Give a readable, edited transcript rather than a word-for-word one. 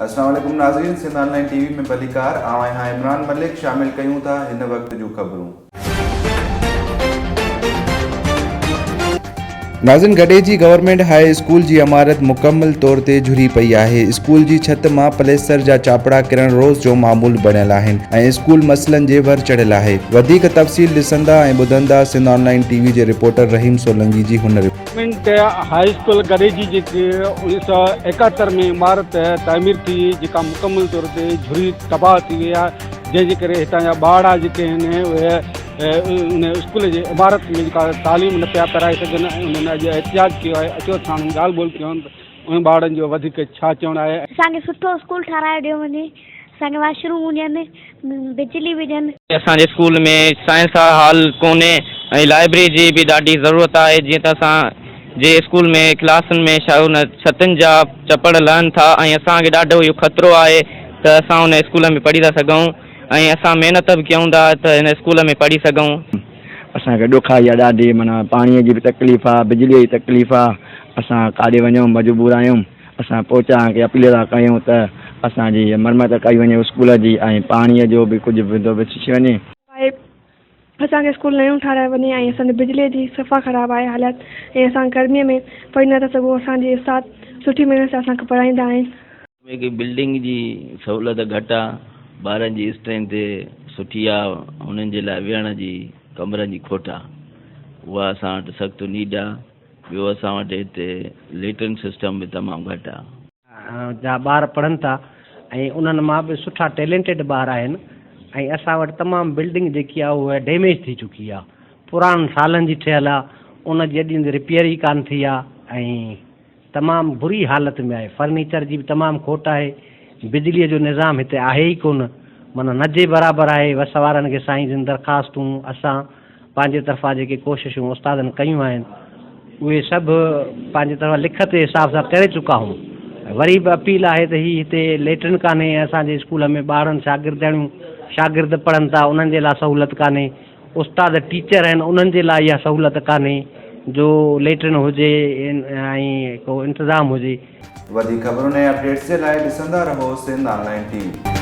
السلام عليڪم ناظرين سنڌ آن لائين ٽي وي ۾ ڀليڪار آئون آهيان عمران ملڪ شامل ڪيون ٿا هن وقت جون خبرون. ناظرين گڏيجي گورنمينٽ هاء اسڪول جي عمارت مڪمل طور تي جهري پئي آهي اسڪول جي ڇت مان پليستر جا چاپڙا ڪرڻ روز جو معمول بڻيل آهن ۽ اسڪول مسئلن جي ور چڙهيل آهي وڌيڪ تفصيل ڏسندا ۽ ٻڌندا سنڌ آن لائين ٽي وي جي رپورٽر رحيم سولنگي جي هن رپورٽ. گورنمينٽ هاء اسڪول گڏيجي جيڪي 1971 ۾ عمارت تعمير ٿي جيڪا مڪمل طور تي جھري تباهه ٿي وئي آهي جنهن جي ڪري هتان جا ٻارڙا جيڪي آهن اهي ان اسڪول جي عمارت ۾ جيڪا تعليم نه پيا پرائي سگهن ۽ انهن اڄ احتجاج ڪيو آهي اچو ساڻن ڳالهه ٻولهه ڪيون انهن ٻارڙن جو وڌيڪ ڇا چوڻ آهي. اسان کي سٺو اسڪول ٺارايو ڏيو وڃي اسان کي واش روم ڏين بجلي به ڏين. اسان جي اسڪول ۾ سائنس هال ڪونهي ۽ لائبرري جي به ڏاڍي ضرورت آهي جيئن ته اسان جي اسڪول ۾ ڪلاسن ۾ ڇتن جا چپڙ لهن ٿا ۽ اسان کي ڏاڍو اهو خطرو آهي ته اسان ان اسڪول ۾ پڙهي ٿا سگهون ۽ اسان محنت به ڪيون ٿا ته هن اسڪول ۾ پڙهي سگهون. اسان کي ڏکائي آ ڏاڍي معنيٰ پاڻيء جي به تڪليف آ بجليء جي تڪليف آ اسان ڪاڏي وڃون مجبور آهيون. اسان پهچائڻ کي اپيل ٿا ڪيون ته اسان جي مرمت ڪئي وڃي اسڪول جي ۽ پاڻي جو به ڪجهه بندوبست ٿي وڃي. آهي اسان کي اسڪول نيون ٺارايو وڃي ۽ اسان جي بجلي جي صفا خراب آهي حالت ۽ اسان گرمي ۾ پڙهي نٿا سگهون اسان جي استاد سٺي محنت سان اسان کي پڙهائيندا آهن. ۾ ڪي بلڊنگ جي سهولت گهٽ آ ٻارن جي اسٽرينٿ سٺي آ انهن جي لاء ويهڻ جي ڪمرن جي کوٽ آ اها اسان وٽ سخت نيڊ آ. ٻيو اسان وٽ هتي ليٽرين سسٽم به تمام گهٽ آ. جا ٻار پڙهن ٿا ۽ انهن مان به سٺا ٽيلينٽيڊ ٻار آهن ۽ اسان وٽ تمام بلڊنگ جيڪي آهي اها ڊيميج ٿي چڪي آهي پراڻن سالن جي ٺهيل آهي ان جي اڄ رپيئر ئي ڪانه ٿي آهي ۽ تمام بري حالت ۾ آهي فرنيچر جي به تمام کوٽ آهي بجليء جو نظام هتي آهي ئي ڪونه معنيٰ نه جي برابر آهي وس وارن کي سائين جن درخواستون اسان پنهنجي طرفان جيڪي ڪوششون استادن ڪيون آهن اهي سڀ پنهنجي طرفان لکت جي حساب سان ڪري چڪا آهيون وري به اپيل آهي ته هي هتي ليٽرين ڪانهي ۽ اسان جي اسڪول ۾ ٻارن شاگردياڻيون شاگرد پڙهن ٿا انهن جي لاء سهولت ڪانهي استاد ٽيچر آهن انهن جي لاء اها سهولت ڪانهي جو ليٽرين هجي ۽ ڪو انتظام هجي. وڌيڪ خبرن ۽ اپڊيٽس جي لاء ڏسندا رهو سنڌ آن لائين ٽي وي.